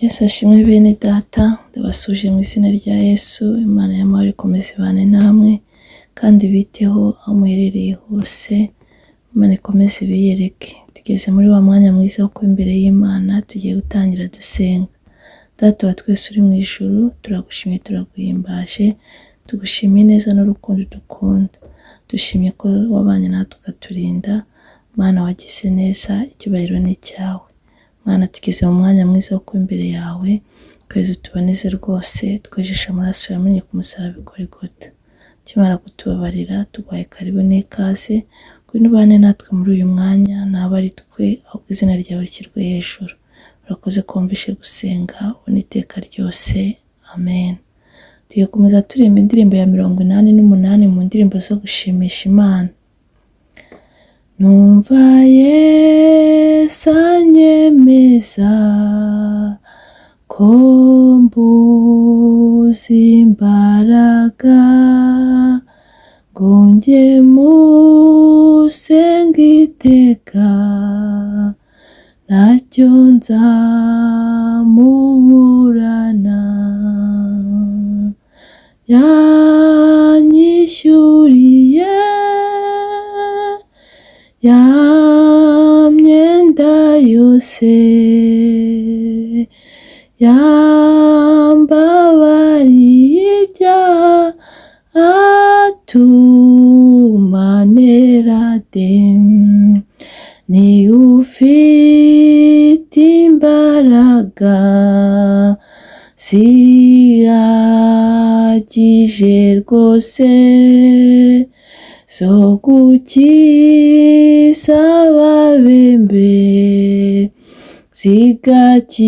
Yesu ashimwe bene data, ndabasuje mu izina rya Yesu, Imana y'amahoro ikomeze ibane namwe kandi ibiteho aho muherereye hose, Imana ikomeze ibiyereke. Tugeze muri wa mwanya mwiza wo kuba imbere y'Imana, tugiye gutangira dusenga. Data wa twese uri mu ijuru, turagushimye turaguhimbaje, tugushimiye neza n'urukundo dukunda. Dushimye ko wabanye natwe ukaturinda, Mana wagize neza, icyubahiro ni icyawe. Mana tugeze mu mwanya mwiza wo kuba imbere yawe, twese tuboneze rwose, twejeshe amaraso yamenye ku musaraba i Golgotha. Ukimara kutubabarira, tuguhaye karibu n'ikaze, ngwino ubane natwe muri uyu mwanya, ntabe ari twe, ahubwo izina ryawe rishyirwe hejuru. Urakoze ko wumvishe gusenga, ubu n'iteka ryose, amen. Tugiye gukomeza turirimba indirimbo ya 88 mu ndirimbo zo gushimisha Imana. Numva Yesu anyemeza ko mbuze imbaraga ngo njye musenge iteka, ntacyo nzamuburana. Yanyishyuriye ya myenda yose, yambabariye ibyaha, atuma nera de. Ni ufite imbaraga zihagije rwose zo gukiza ababembe, zigakiza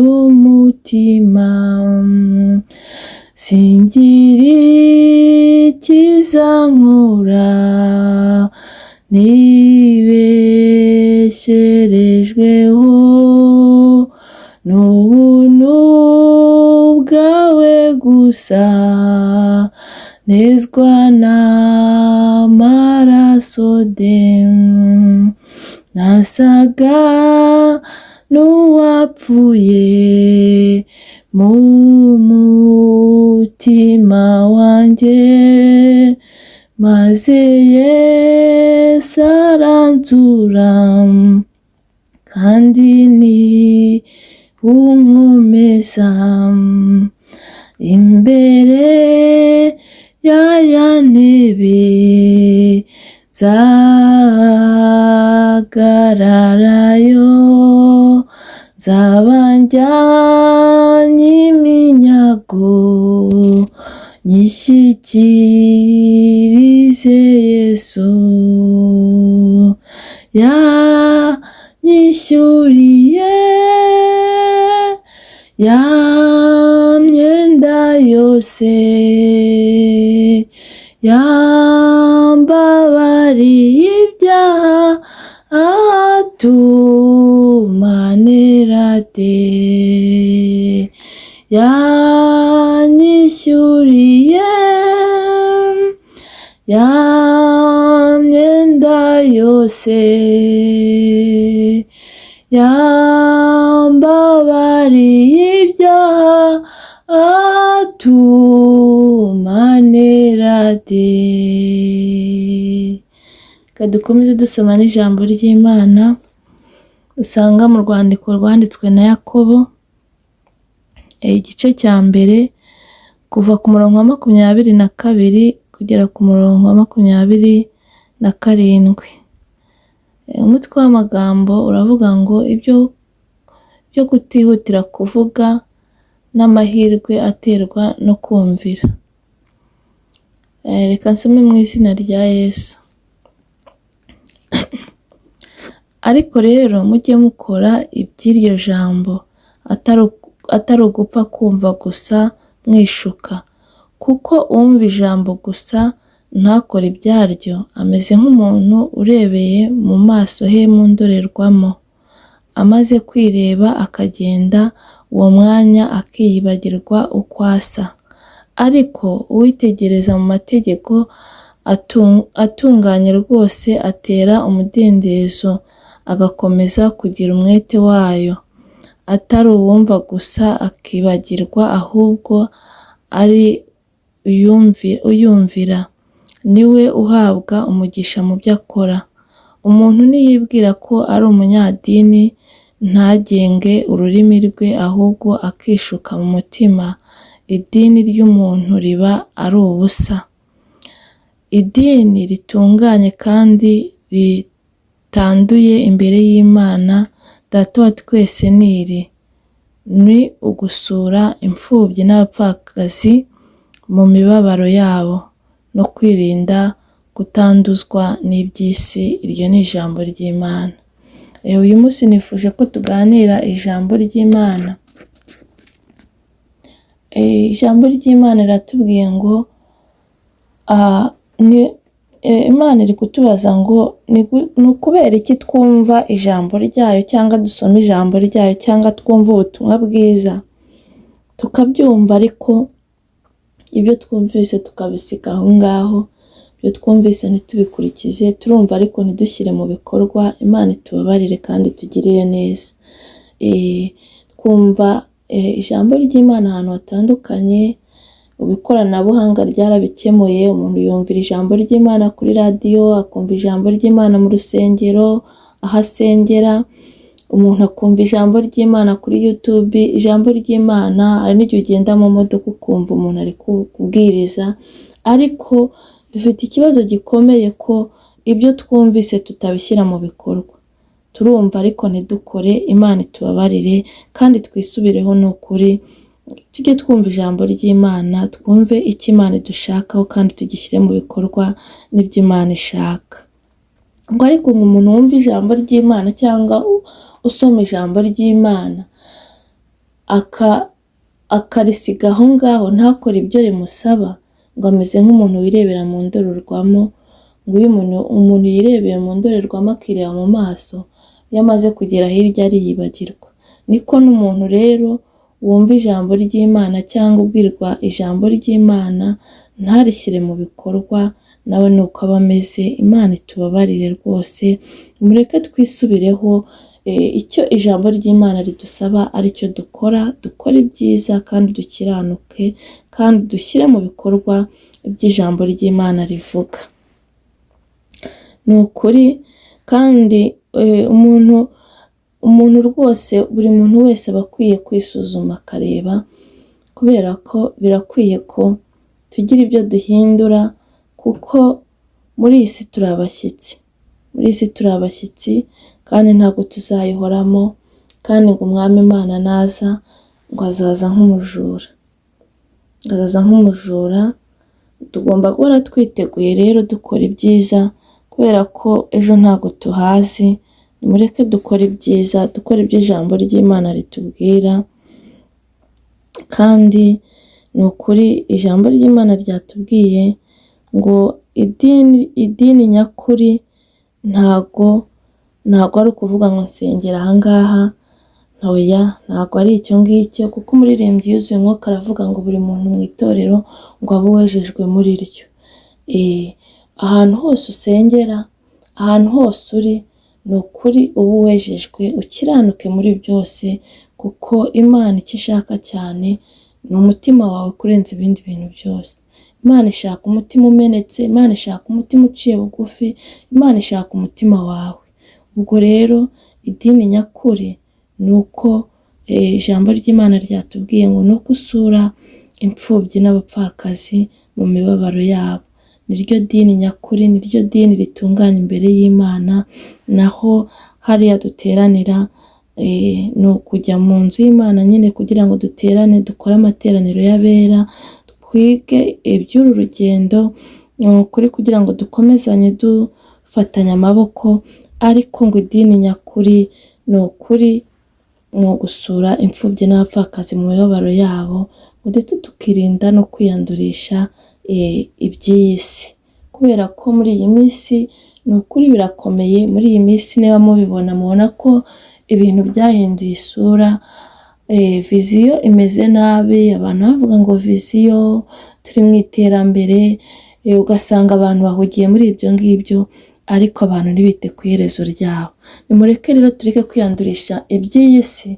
umutima. Singira ikizankura nibesherejweho n'ubuntu bwawe gusa, nezwa n'amaraso de. Nasaga n'uwapfuye mu mutima wanjye, maze Yesu aranzura, kandi ni unkomeza imbere y'aya ntebe nzahagararayo, nzaba njyanye iminyago nyishyikirize Yesu. Yanyishyuriye ya myenda yose, yambabariye ibyaha, atuma nera de. Yanyishyuriye ya myenda yose, yambabariye ibyaha, atuma nera de. Reka dukomeze dusoma n'ijambo ry'Imana usanga mu rwandiko rwanditswe na Yakobo, igice cya mbere, kuva ku murongo wa 22 kugera ku murongo wa 27. Umutwe w'amagambo uravuga ngo ibyo kutihutira kuvuga n'amahirwe aterwa no kumvira. Reka nsome mu izina rya Yesu. Ariko rero mujye mukora iby'iryo jambo, atari ugupfa kumva gusa mwishuka, kuko uwumva ijambo gusa ntakore ibyaryo, ameze nk'umuntu urebeye mu maso he mu ndorerwamo, amaze kwireba akagenda, uwo mwanya akiyibagirwa uko asa. Ariko uwitegereza mu mategeko atunganye rwose atera umudendezo, agakomeza kugira umwete wayo. atari uwumva gusa akibagirwa, ahubwo ari uyumvira, niwe uhabwa umugisha mu byo akora. Umuntu niyibwira ko ari umunyadini ntagenge ururimi rwe, ahubwo akishuka mu mutima, idini ry'umuntu riba ari ubusa. Idini ritunganye kandi ritanduye imbere y'Imana Data wa twese ni iri: ni ugusura imfubyi n'abapfakazi mu mibabaro yabo, no kwirinda kutanduzwa n'iby'isi. Iryo ni ijambo ry'Imana. Uyu munsi nifuje ko tuganira ijambo ry'Imana. Ijambo ry'Imana riratubwiye ngo Imana iri kutubaza ngo ni ukubera iki twumva ijambo ryayo, cyangwa dusoma ijambo ryayo, cyangwa twumva ubutumwa bwiza tukabyumva, ariko ibyo twumvise tukabisiga aho ngaho, ibyo twumvise ntitubikurikize, turumva ariko ntidushyire mu bikorwa. Imana itubabarire kandi itugirire neza. Twumva ijambo ry'Imana ahantu hatandukanye, ubu ikoranabuhanga ryarabikemuye, umuntu yumvira ijambo ry'Imana kuri radiyo, akumva ijambo ry'Imana mu rusengero aho asengera, umuntu akumva ijambo ry'Imana kuri YouTube, ijambo ry'Imana hari n'igihe ugenda mu modoka ukumva umuntu ari kubwiriza, ariko dufite ikibazo gikomeye ko ibyo twumvise tutabishyira mu bikorwa. Turumva ariko ntidukore. Imana itubabarire kandi twisubireho, ni ukuri tujye twumva ijambo ry'Imana, twumve icyo Imana idushakaho kandi tugishyire mu bikorwa n'ibyo Imana ishaka. Ngo ariko ngo umuntu wumva ijambo ry'Imana cyangwa usoma ijambo ry'Imana akarisiga aho ngaho ntakore ibyo rimusaba, ngo ameze nk'umuntu wirebera mu ndorerwamo. Ngo iyo umuntu yirebeye mu ndorerwamo akireba mu maso, iyo amaze kugera hirya ariyibagirwa. Niko n'umuntu rero wumva ijambo ry'Imana cyangwa ubwirwa ijambo ry'Imana ntarishyire mu bikorwa, nawe ni uko aba ameze. Imana itubabarire rwose, mureke twisubireho, icyo ijambo ry'Imana ridusaba aricyo dukora, dukore ibyiza kandi dukiranuke kandi dushyire mu bikorwa ibyo ijambo ry'Imana rivuga. Ni ukuri kandi umuntu rwose, buri muntu wese aba akwiye kwisuzuma akareba, kubera ko birakwiye ko tugira ibyo duhindura, kuko muri iyi si turi abashyitsi, muri iyi si turi abashyitsi kandi ntabwo tuzayihoramo, kandi ngo Umwami Imana naza ngo azaza nk'umujura, azaza nk'umujura. Tugomba guhora twiteguye rero dukora ibyiza, kubera ko ejo ntabwo tuhazi. Nimureke dukore ibyiza, dukore ibyo ijambo ry'Imana ritubwira, kandi ni ukuri ijambo ry'Imana ryatubwiye ngo idini nyakuri ntago ari ukuvuga ngo nsengera aha ngaha, oya, ntago ari icyo ngicyo, kuko umuririmbyi yuzuye umwuka aravuga ngo buri muntu mu itorero ngo abe uwejejwe muri ryo. Ahantu hose usengera, ahantu hose uri, ni ukuri uba uwejejwe, ukiranuke muri byose, kuko Imana icyo ishaka cyane ni umutima wawe kurenza ibindi bintu byose. Imana ishaka umutima umenetse, Imana ishaka umutima uciye bugufi, Imana ishaka umutima wawe. Ubwo rero idini nyakuri ni uko ijambo ry'Imana ryatubwiye ngo ni uko usura imfubyi n'abapfakazi mu mibabaro yabo. Niryo dini nyakuri, niryo dini ritunganye imbere y'Imana. Naho hariya duteranira ni ukujya mu nzu y'Imana nyine kugira ngo duterane, dukore amateraniro y'abera, twige iby'uru rugendo, ni ukuri kugira ngo dukomezanye dufatanya amaboko, ariko ngo idini nyakuri ni ukuri ni ugusura imfubyi n'abapfakazi mu mibabaro yabo, ndetse tukirinda no kwiyandurisha iby'iyi si, kubera ko muri iyi minsi ni ukuri birakomeye. Muri iyi minsi niba mubibona, mubona ko ibintu byahinduye isura, viziyo imeze nabi, abantu bavuga ngo viziyo turi mu iterambere, ugasanga abantu bahugiye muri ibyo ngibyo, ariko abantu ntibite ku iherezo ryabo. Nimureke rero tureke kwiyandurisha iby'iyi si,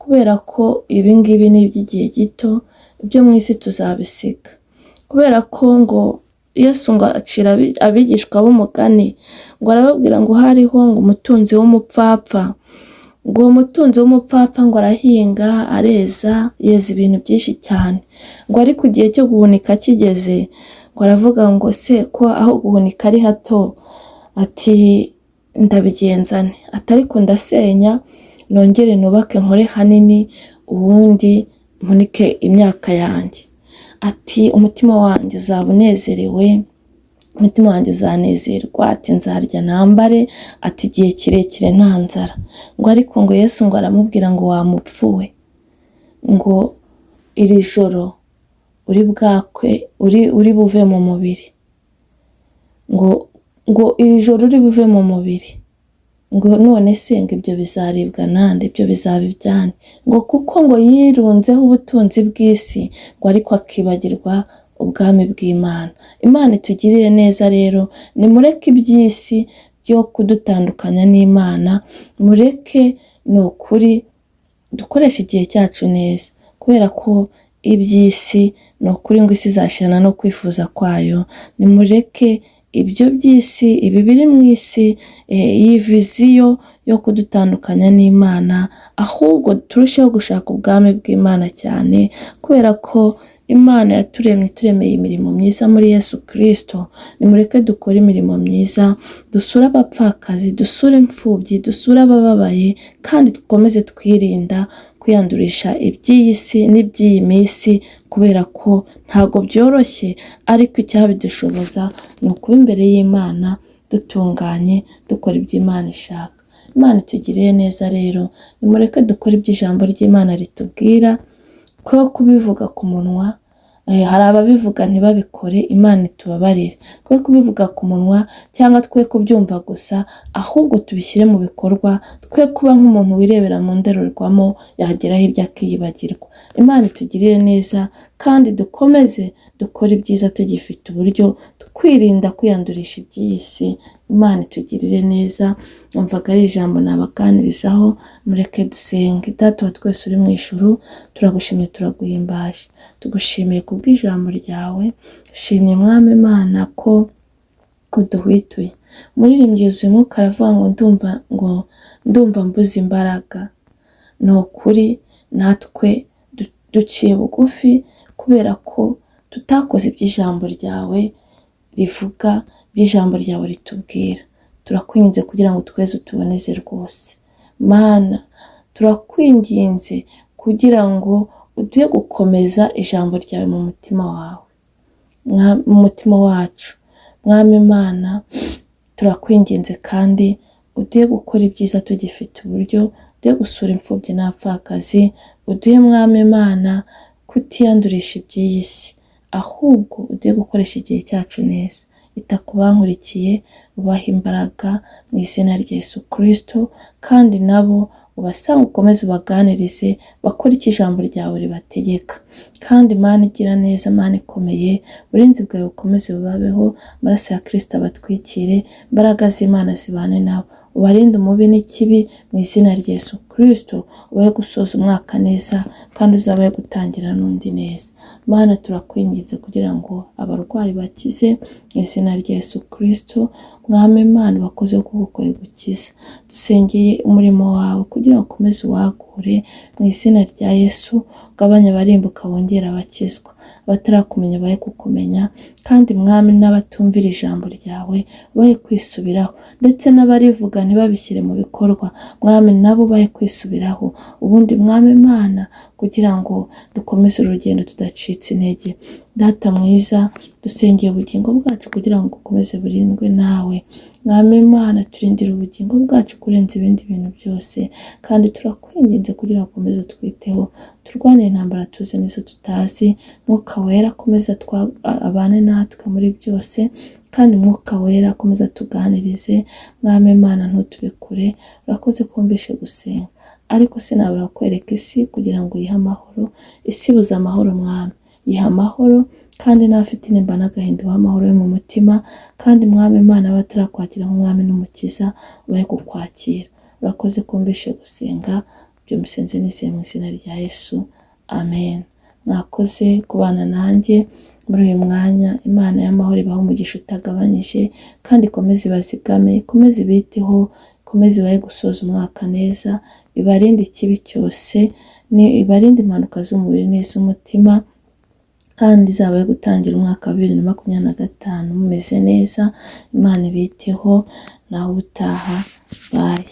Kubera ko ibi ngibi ni iby'igihe gito, ibyo mu isi tuzabisiga. Kubera ko ngo Yesu ngo acira abigishwa b'umugani, ngo arababwira ngo hariho ngo umutunzi w'umupfapfa, ngo uwo mutunzi w'umupfapfa ngo arahinga, areza, yeza ibintu byinshi cyane, ngo ariko igihe cyo guhunika kigeze, ngo aravuga ngo se ko aho guhunika ari hato, ati ndabigenza nte? Ati ariko ndasenya nongere nubake nkore hanini, ubundi mpunike imyaka yanjye. Ati umutima wanjye uzaba unezerewe, umutima wanjye uzanezerwa, ati nzarya nambare, ati igihe kirekire nta nzara. Ngo ariko ngo Yesu ngo aramubwira ngo wa mupfu we, ngo iri joro uri bwakwe, uri buve mu mubiri, ngo iri joro uri buve mu mubiri, ngo none se ngo ibyo bizaribwa nande, ibyo bizaba ibyande? Ngo kuko ngo yirunzeho ubutunzi bw'isi, ngo ariko akibagirwa ubwami bw'Imana. Imana itugirire neza rero, nimureke iby'isi byo kudutandukanya n'Imana, mureke ni ukuri dukoreshe igihe cyacu neza, kubera ko iby'isi ni ukuri ngo isi izashirana no kwifuza kwayo. Nimureke ibyo by'isi, ibi biri mu isi, iyi viziyo yo kudutandukanya n'Imana, ahubwo turusheho gushaka ubwami bw'Imana cyane, kubera ko Imana yaturemye ituremeye imirimo myiza muri Yesu Kristo. Nimureke dukore imirimo myiza, dusure abapfakazi, dusure imfubyi, dusure abababaye, kandi dukomeze twirinda kwiyandurisha iby'iyi si n'iby'iyi minsi, kubera ko ntabwo byoroshye, ariko icyabidushoboza ni ukuba imbere y'Imana dutunganye, dukora ibyo Imana ishaka. Imana itugirire neza rero, nimureke dukore ibyo ijambo ry'Imana ritubwira, ko kubivuga ku munwa, hari ababivuga ntibabikore, Imana itubabarire. Twe kubivuga ku munwa cyangwa twe kubyumva gusa, ahubwo tubishyire mu bikorwa, twe kuba nk'umuntu wirebera mu ndorerwamo yagera hirya akiyibagirwa. Imana itugirire neza kandi dukomeze dukore ibyiza tugifite uburyo, twirinda kwiyandurisha iby'iyi si. Imana itugirire neza. Numvaga ari ijambo nabaganirizaho, mureke dusenge. Data wa twese uri mu ijuru, turagushimye, turaguhimbaje, tugushimiye kubw'ijambo ryawe. Shimye Mwami Imana ko uduhwituye. Umuririmbyi yuzuye umwuka aravuga ngo ndumva mbuze imbaraga. Ni ukuri natwe duciye bugufi, kubera ko tutakoze iby'ijambo ryawe rivuga, iby'ijambo ryawe ritubwira. Turakwinginze kugira ngo tweze utuboneze rwose. Mana, turakwinginze kugira ngo uduhe gukomeza ijambo ryawe mu mutima wawe, mu mutima wacu. Mwami Imana, turakwinginze kandi uduhe gukora ibyiza tugifite uburyo, uduhe gusura imfubyi n'abapfakazi, uduhe Mwami Imana kutiyandurisha iby'iyi si, ahubwo uduhe gukoresha igihe cyacu neza. Ita ku bankurikiye, ubahe imbaraga mu izina rya Yesu Kristo, kandi nabo ubasanga ukomeze ubaganirize, bakore icyo ijambo ryawe ribategeka. Kandi Mana igira neza, Mana ikomeye, uburinzi bwawe bukomeze bubabeho, amaraso ya Kristo abatwikire, imbaraga z'Imana zibane nabo, ubarinde umubi n'ikibi mu izina rya Yesu Kristo, ubahe gusoza umwaka neza kandi uzabahe gutangira n'undi neza. Mana, turakwinginze kugira ngo abarwayi bakize mu izina rya Yesu Kristo. Mwami Imana, bakoze ukuboko kwawe gukiza. Dusengeye umurimo wawe kugira ngo ukomeze uwagure mu izina rya Yesu, ugabanye abarimbuka bongere abakizwa, abatarakumenya bahe kukumenya, kandi Mwami n'abatumvira ijambo ryawe bahe kwisubiraho, ndetse n'abarivuga ntibabishyire mu bikorwa, Mwami nabo bahe kwisubiraho. Ubundi Mwami Imana, kugira ngo dukomeze urugendo tudacitse intege. Data mwiza, dusengeye ubugingo bwacu kugira ngo bukomeze burindwe nawe. Mwami Imana, turindire ubugingo bwacu kurenza ibindi bintu byose, kandi turakwinginze kugira ngo ukomeze utwiteho, turwanire intambara tuzi n'izo tutazi. Mwuka Wera akomeze abane natwe muri byose, kandi Mwuka Wera akomeze atuganirize. Mwami Imana, ntutube kure. Urakoze kumvishe gusenga, ariko sinabura kwereka isi kugira ngo uyihe amahoro. Isi ibuze amahoro Mwami, yiha amahoro, kandi n'abafite intimba n'agahinda ubahe amahoro yo mu mutima, kandi Mwami Imana, abatarakwakira nk'umwami n'umukiza ubahe kukwakira. Urakoze kumvishe gusenga. Ibyo mbisenze nizeye mu izina rya Yesu, amen. Mwakoze kubana nanjye muri uyu mwanya. Imana y'amahoro ibahe umugisha utagabanyije, kandi ikomeze ibazigame, ikomeze ibiteho, ikomeze ibahe gusoza umwaka neza, ibarinde ikibi cyose, ibarinde impanuka z'umubiri n'iz'umutima, kandi izabahe gutangira umwaka wa 2025 mumeze neza. Imana ibiteho, naho ubutaha, bye.